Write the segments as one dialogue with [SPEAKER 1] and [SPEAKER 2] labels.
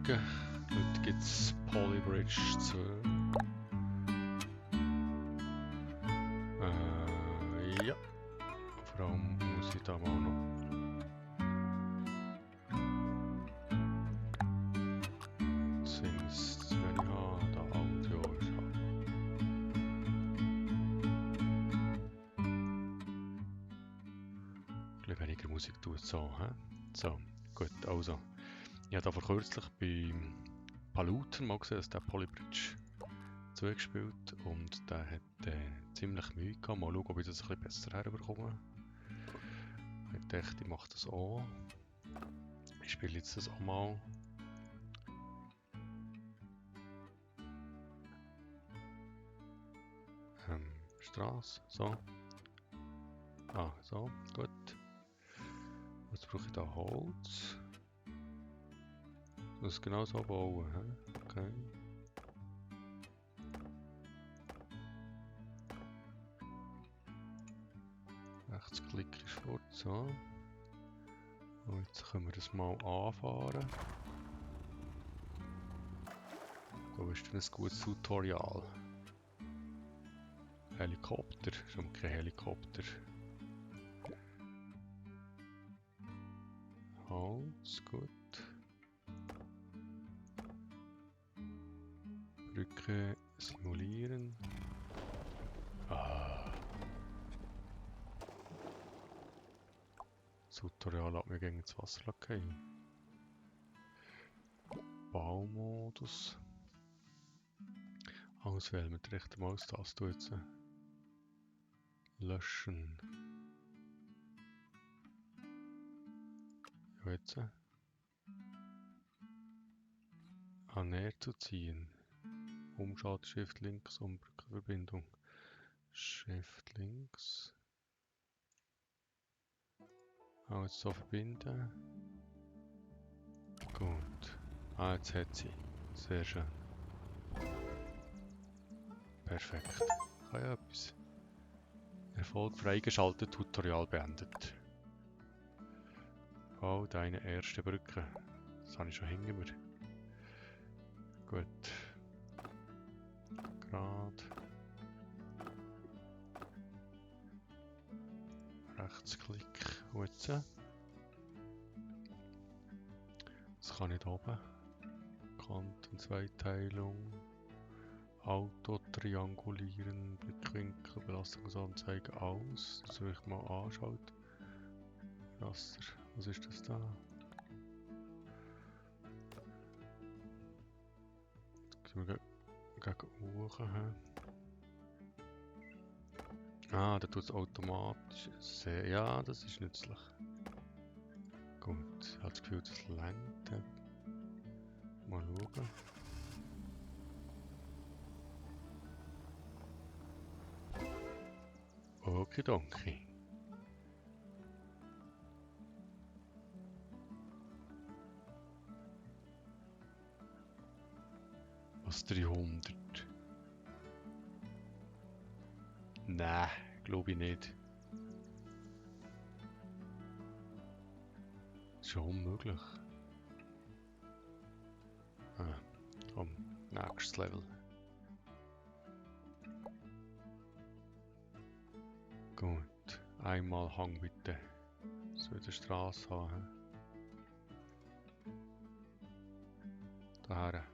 [SPEAKER 1] Morgen. Heute gibt es Polybridge 2. Ja. Vor allem muss ich da mal noch Sings, wenn ich habe, da Audio ist. Ein bisschen weniger Musik tut so, hä? So, gut, also. Ich habe da vor kürzlich bei Paluten mal gesehen, dass der Polybridge 2 gespielt und der hat ziemlich Mühe gehabt. Mal schauen, ob ich das ein bisschen besser herbekomme. Ich dachte, ich mache das auch. Ich spiele jetzt das auch mal. Straße, so. Ah, so, gut. Jetzt brauche ich da Holz. Das genau so bauen, he? Okay. Rechtsklick ist fort, so. Und jetzt können wir das mal anfahren. Da ist ein gutes Tutorial. Helikopter, schon kein Helikopter. Holz, gut. Brücke simulieren. Ah. Das Tutorial hat mir gegen das Wasser gehen. Baumodus. Auswählen mit der rechten Maustaste jetzt. Löschen. Ja, jetzt. Näher zu ziehen. Umschalten, Shift links, um Brückenverbindung. Shift links. Jetzt so verbinden. Gut. Jetzt hat sie. Sehr schön. Perfekt. Kann ja etwas. Erfolg freigeschaltet, Tutorial beendet. Bau deine erste Brücke. Das habe ich schon hinter mir. Gut. Grad. Rechtsklick. Jetzt. Das kann ich oben. Kantenzweiteilung. Auto triangulieren. Blickwinkel. Belastungsanzeige aus. Das soll ich mal anschalten. Raster. Was ist das da? Jetzt gehen wir gegen oben. Da tut es automatisch. Ja, das ist nützlich. Gut, ich habe das Gefühl, das längt. Mal schauen. Okidoki. Was 300? Nein, glaube ich nicht. Das ist schon unmöglich. Komm, nächstes Level. Gut, einmal Hang bitte. So in der Straße haben. Daher.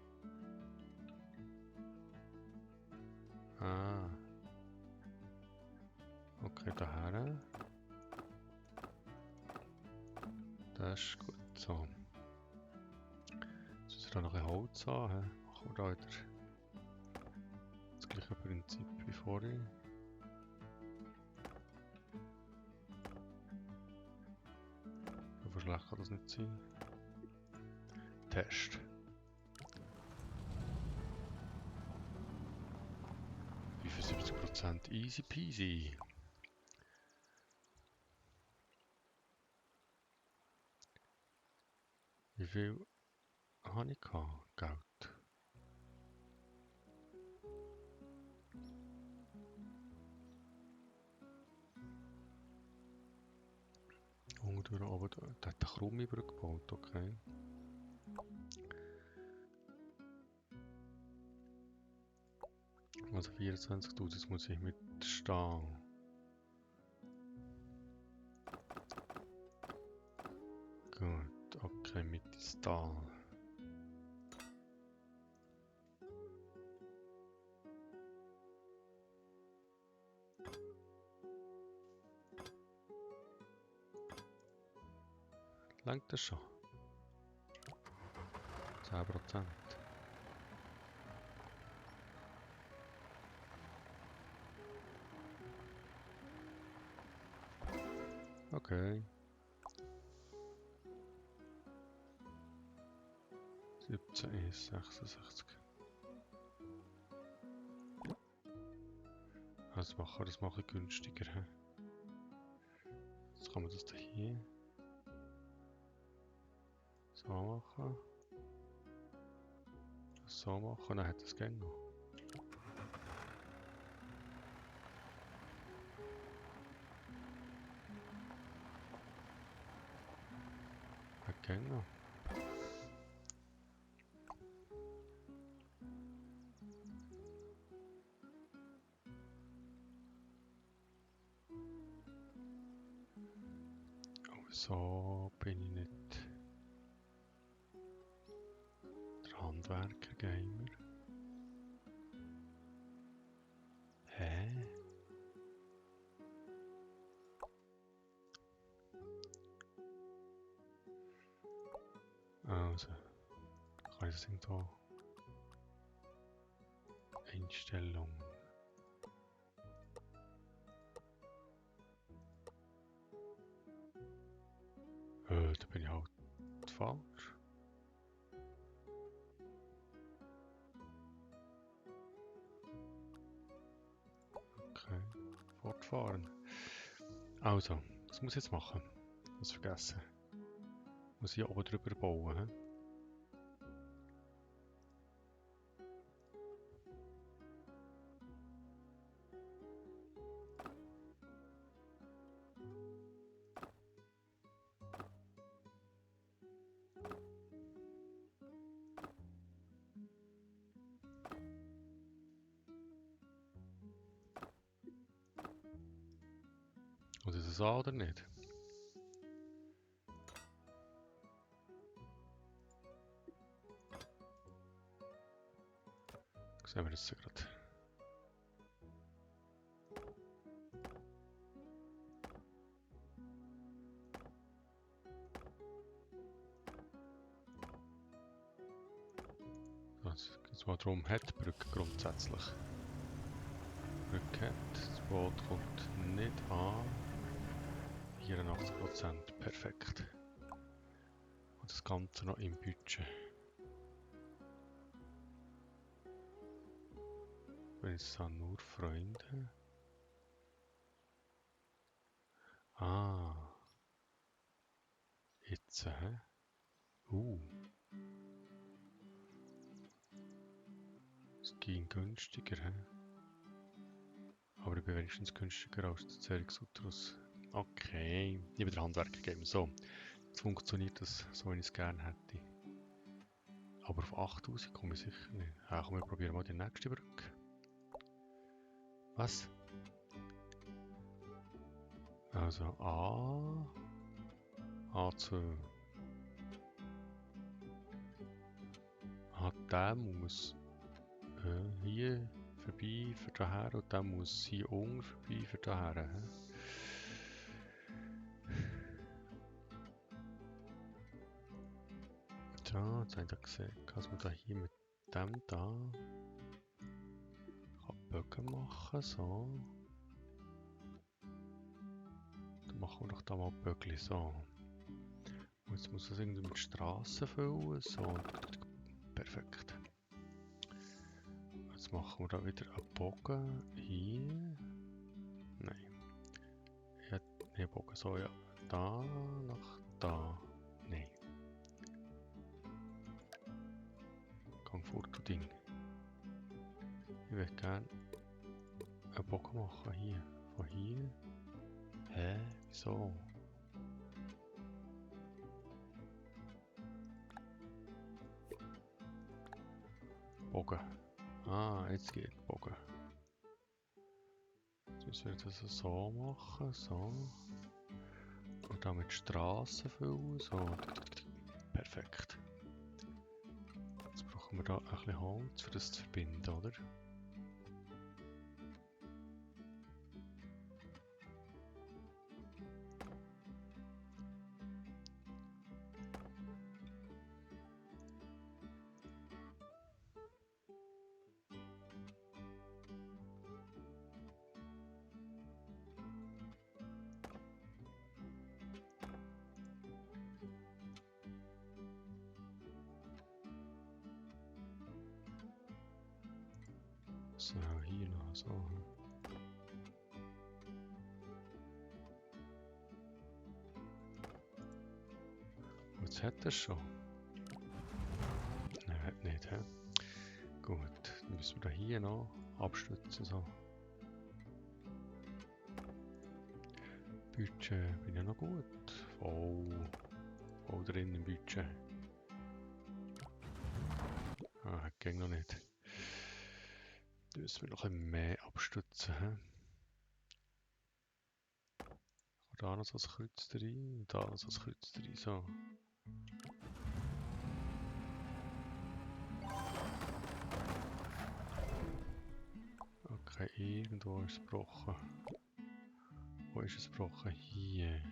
[SPEAKER 1] Okay, daher. Das ist gut. So. Jetzt müssen wir da noch ein Holz haben. Machen wir da wieder das gleiche Prinzip wie vorhin. So schlecht kann das nicht sein. Test. Wie für 70% easy peasy. Wie viel habe ich gehabt? Geld. Unten oben, der hat eine krumme Brücke gebaut, okay. Also 24.000, das muss ich mit stehen. Gut, okay, mit ins Tal. Langt das schon? 10%. Okay. 17 ist 66. Also das mache ich günstiger. He? Jetzt kann man das da hier so machen. Das so machen, dann hat es gerne noch. Hat gerne noch. So bin ich nicht der Handwerker-Gamer. Hä? Also, kann ich das irgendwo Einstellungen. Da bin ich halt falsch. Okay, fortfahren. Also, was muss ich jetzt machen? Was vergessen? Muss ich hier oben drüber bauen, he? Oder ist es an oder nicht? Sehen wir das gerade. Also, es geht mal darum, hat die Brücke grundsätzlich. Brücke hat, das Boot kommt nicht an. 84%, perfekt. Und das Ganze noch im Budget. Wenn es dann nur Freunde. Ah. Jetzt, hä? Es ging günstiger, hä? Aber ich bin wenigstens günstiger als der Zerix-Utrus. Okay, ich bin der Handwerker geben. So, jetzt funktioniert das so, wie ich es gerne hätte. Aber auf 8000 komme ich sicher nicht. Ja, komm, wir probieren mal die nächste Brücke. Was? Also A2. Der muss hier vorbei für daher und der muss hier unten vorbei für daher. So, jetzt habe ich gesehen, dass man da hier mit dem da Bögen machen, so. Dann machen wir doch da mal Bögli, so. Und jetzt muss das irgendwie mit Straßen füllen, so. Perfekt. Jetzt machen wir da wieder einen Bogen hier. Nein. Ja, nee, Bogen so, ja. Da nach da. Nein. Gang fort, du Ding. Ich würde gerne einen Bogen machen hier. Von hier. Hä? Wieso? Bogen. Ah, jetzt geht Bogen. müssen wir das so machen, so. Und dann mit Straßen füllen, so. Perfekt. Jetzt brauchen wir da ein bisschen Holz, um das zu verbinden, oder? So, hier noch so. Jetzt hat er schon. Nein, hat nicht, hä? Gut, dann müssen wir da hier noch abstützen. So. Budget bin ja noch gut. Voll drin im Budget. Ah, ging noch nicht. Da müssen wir noch ein bisschen mehr abstützen. He? Da noch so ein Kreuz rein, da noch so ein Kreuz rein. So. Okay, irgendwo ist es gebrochen. Wo ist es gebrochen? Hier.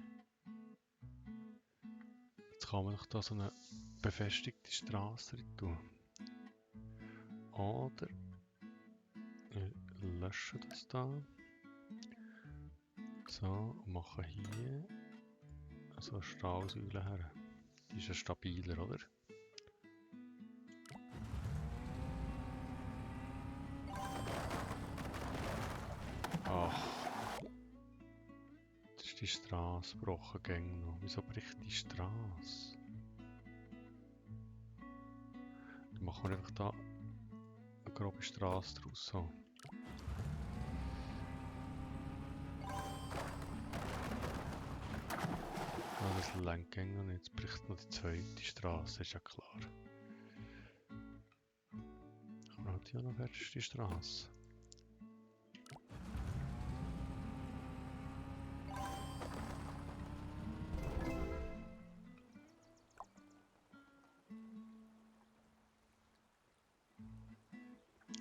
[SPEAKER 1] Jetzt kann man doch da so eine befestigte Straße rein tun. Oder wir löschen das da. So, und machen hier so eine Stahlsäule her. Die ist ja stabiler, oder? Ach. Jetzt ist die Straße gebrochen, gäng noch. Wieso bricht die Straße? Dann machen wir einfach da eine grobe Straße draus. So. Ah, das lenkt gäng noch nicht. Jetzt bricht noch die zweite Straße, ist ja klar. Aber hat ja noch fertig die Straße.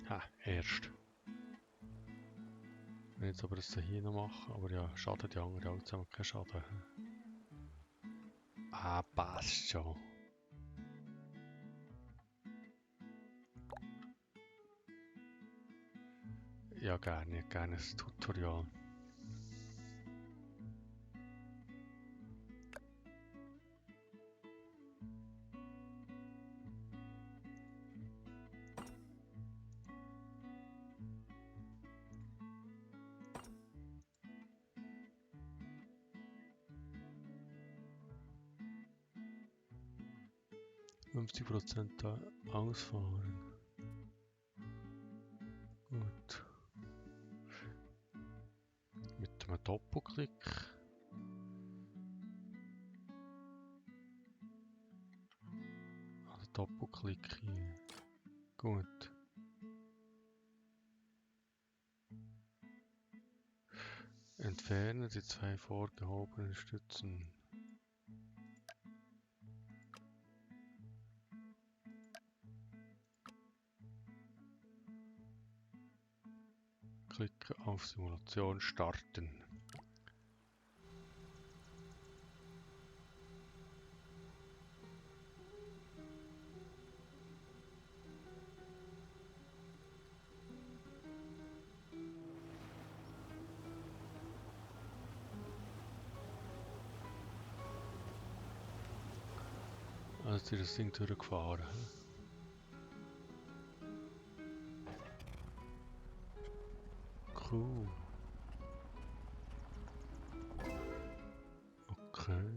[SPEAKER 1] Ha, erst. Wenn jetzt aber das hier noch machen, aber ja, schadet die anderen auch zusammen, kein Schaden. Ah, passt schon. Ja, gerne ein Tutorial. %50 ausfahren. Gut. Mit einem Doppelklick. Also Doppelklick hier. Gut. Entfernen die zwei vorgehobenen Stützen. Klicke auf Simulation starten. Also ist das Ding durchgefahren. Cool. Okay.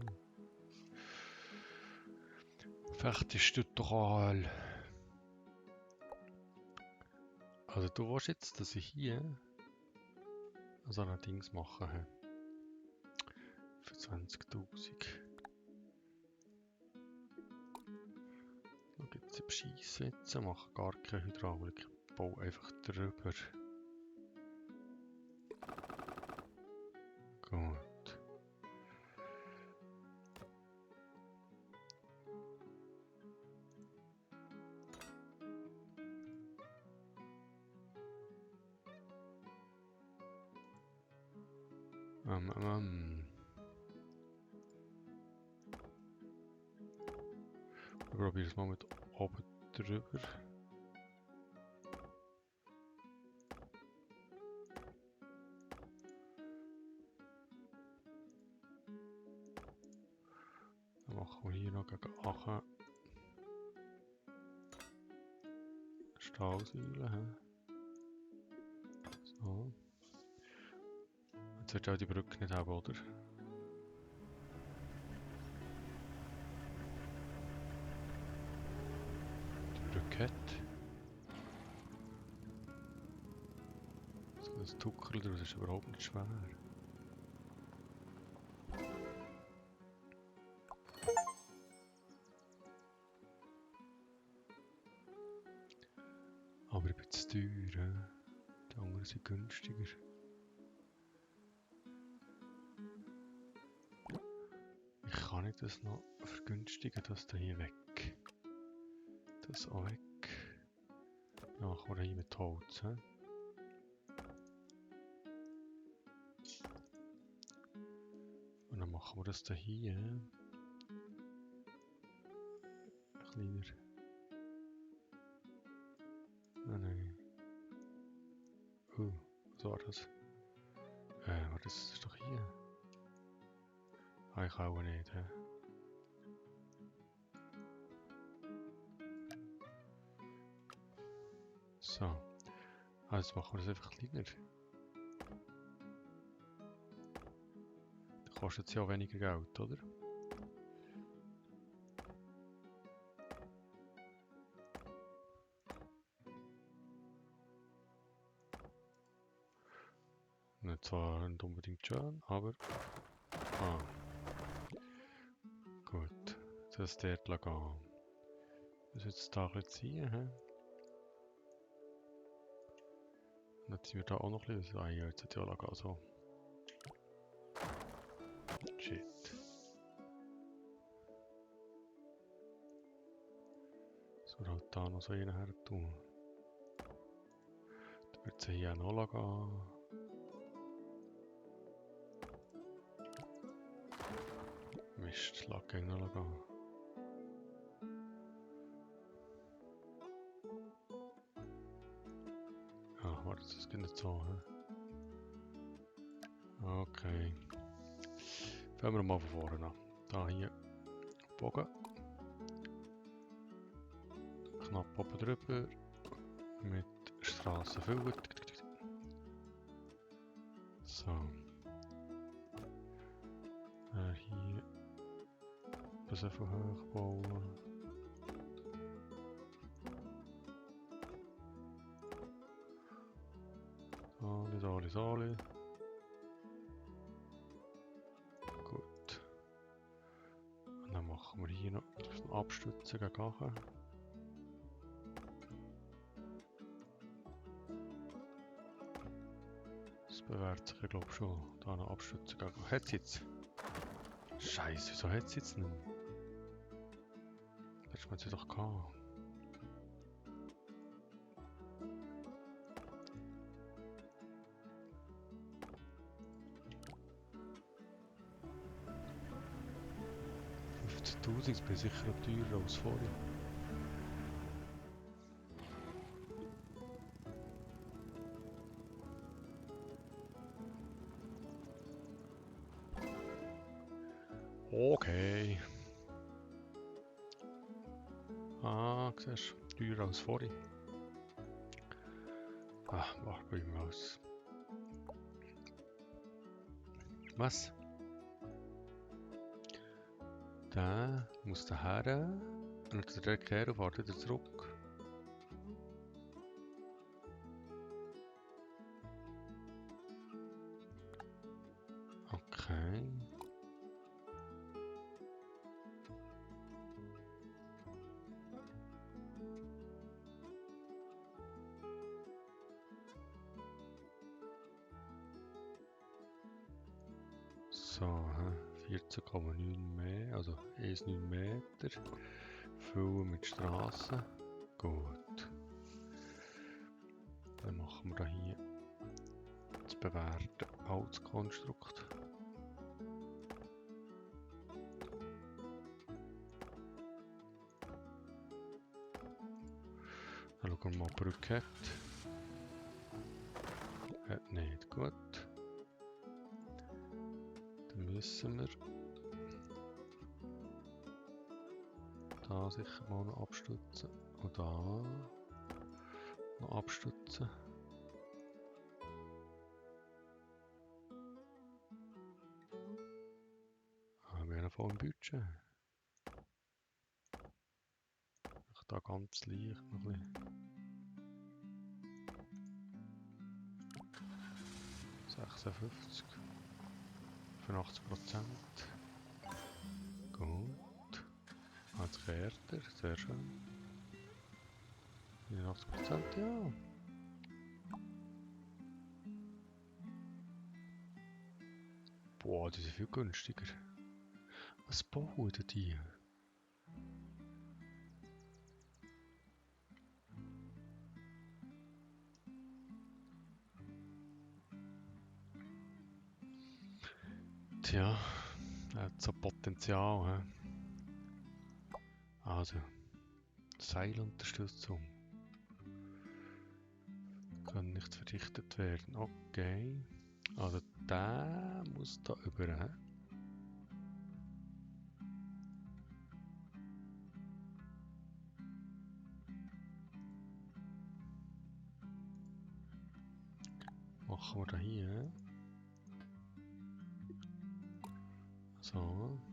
[SPEAKER 1] Fertig Tutorial. Also du willst jetzt, dass ich hier so ein Dings mache. Für 20.000. Da gibt es Bescheissen jetzt, mache gar keine Hydraulik. Baue einfach drüber. Ich probiere es mal mit oben drüber. Dann machen wir hier noch gegen 8 Stahlsäulen. So. Jetzt wird auch die Brücke nicht haben, oder? Die Brücke hat. So ein Tuckerl draus ist überhaupt nicht schwer. Aber ein bisschen teuer. Die anderen sind günstiger. Ich kann nicht das noch vergünstigen, das da hier weg. Das auch weg. Ja, machen wir hier mit Holz. He? Und dann machen wir das da hier. Kleiner. Nein. Was war das? Das ist doch hier. Ich auch nicht. He? So. Also machen wir das einfach kleiner. Dann kostet es ja auch weniger Geld, oder? Nicht zwar nicht unbedingt schön, aber... Gut. Das dort gehen. Das jetzt da ein bisschen ziehen, hä? Dann ziehen wir da auch noch ein bisschen. Ah ja, jetzt hat ja auch so. Shit. So, wir halt da noch so einen her tun. Dann wird sie hier auch noch gehen. Mist, lag gegen noch gehen. Ah, warte, das geht nicht so, hä? Okay. Fangen wir mal von vorne an. Da hier. Bogen. Knapp oben drüber. Mit Straße füllen. So. Hier. Bis einfach hoch bauen. Alle. Gut. Und dann machen wir hier noch ein Abstützen gegen nachher. Das bewährt sich, ich glaube schon. Da noch Abstützen gegen. Hat es jetzt? Scheiße, wieso hat es jetzt nicht mehr? Letztes Mal hat sie doch gehabt. Ich bin sicher noch teurer als vorher. Okay. Ah, siehst du, teurer als vorher. Ah, mach bei ihm aus. Was? Der muss daher und der Kehr und fährt wieder zurück. Okay. So, 14,9 mehr, also 1,9 Meter. Füllen mit Straßen. Gut. Dann machen wir da hier das bewerten als Konstrukt. Dann schauen wir mal, ob er Brücke hat. Hat nicht, gut. Dann müssen wir da sicher mal noch abstützen und da noch abstützen. Wir haben voll im Budget. Da ganz leicht noch ein bisschen. 56. 85%. Gut. Als Härter, sehr schön. 89%, ja. Boah, die sind viel günstiger. Was bauen denn die? Tja, hat so Potenzial, hä? Also, Seilunterstützung. Kann nicht verdichtet werden. Okay. Also, der muss da über, hä? Machen wir da hier, hä? So. –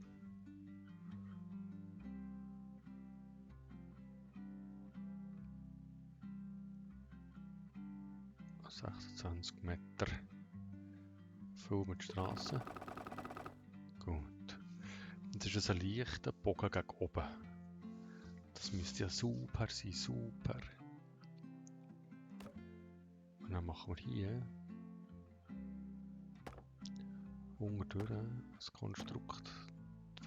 [SPEAKER 1] 26 Meter. Voll mit Straße. Gut. Jetzt ist es ein leichter Bogen gegen oben. Das müsste ja super sein, super. Und dann machen wir hier unten durch das Konstrukt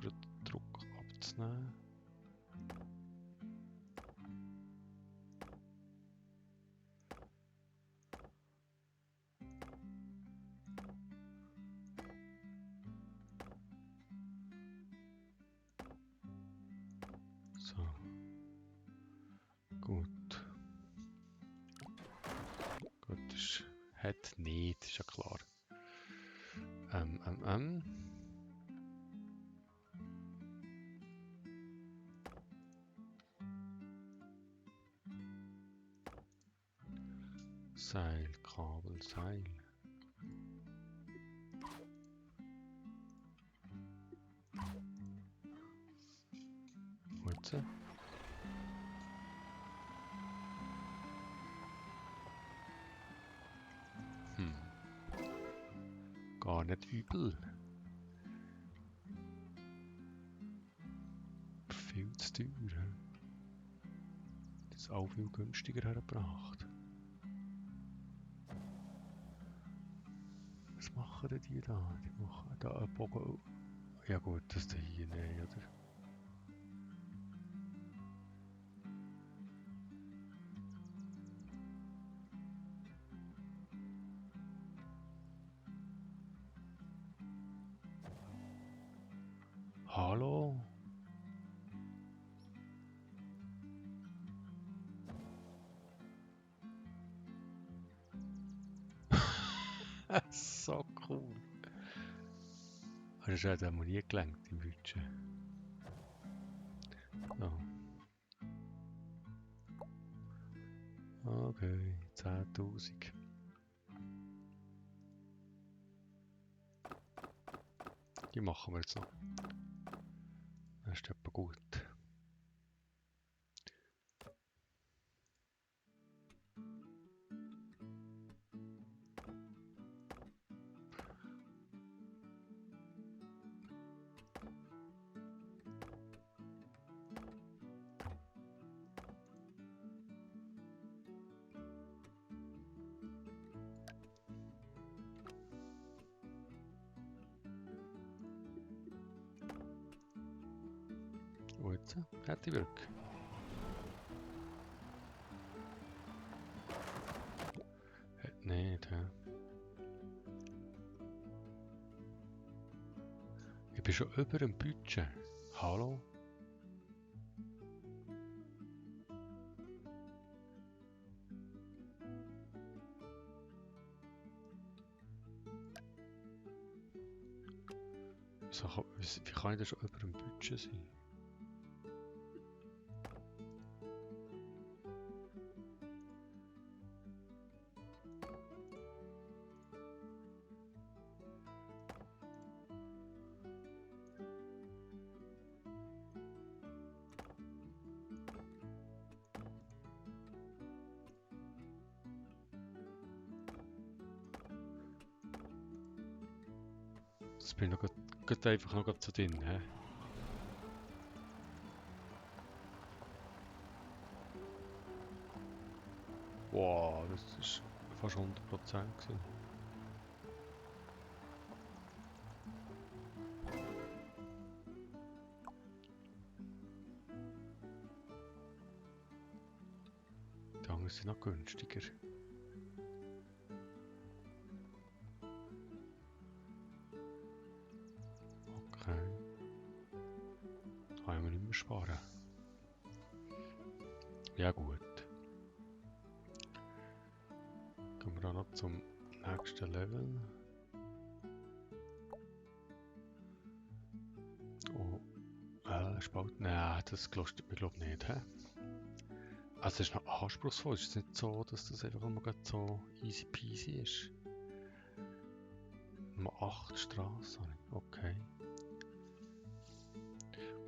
[SPEAKER 1] für den Druck abzunehmen. So. Gut. Gut, das hat nicht, ist ja klar. Seil, Kabel, Seil. Gut. Gar nicht übel. Viel zu teuer. Das ist auch viel günstiger hergebracht. Was machen denn die da? Die machen da einen Bogen. Ja gut, das da hier nicht, oder? Hallo? So cool. Das hat einmal nie gelangt im Budget. So. Okay, 10.000. Die machen wir jetzt noch. Das ist etwa gut. Und jetzt hat die Wirkung. Hat nicht, hä? bin schon über dem Budget. Hallo? Wie kann ich denn schon über dem Budget sein? Jetzt bin ich noch grad einfach noch grad so drin, hä? Wow, das ist fast 100% gewesen. Die anderen sind noch günstiger. Okay. Kann ich mir nicht mehr sparen. Ja gut. Gehen wir dann noch zum nächsten Level. Oh, Spalt. Nein, das gelustet mir glaube ich nicht. He? Also es ist noch anspruchsvoll. Es ist nicht so, dass das einfach nur so easy peasy ist. Nur 8 Straßen. Okay.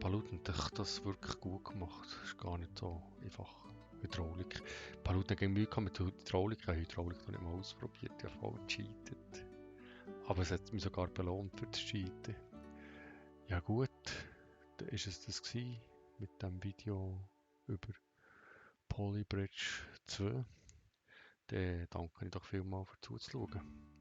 [SPEAKER 1] Paluten hat das wirklich gut gemacht. Das ist gar nicht so einfach. Hydraulik. Paluten hat Mühe mit der Hydraulik. Ich habe Hydraulik noch nicht mal ausprobiert. Ich habe voll gecheatet. Aber es hat mich sogar belohnt für das Cheaten. Ja gut, dann war es das gewesen mit dem Video über Polybridge 2. Dann danke ich doch vielmals für zuzuschauen.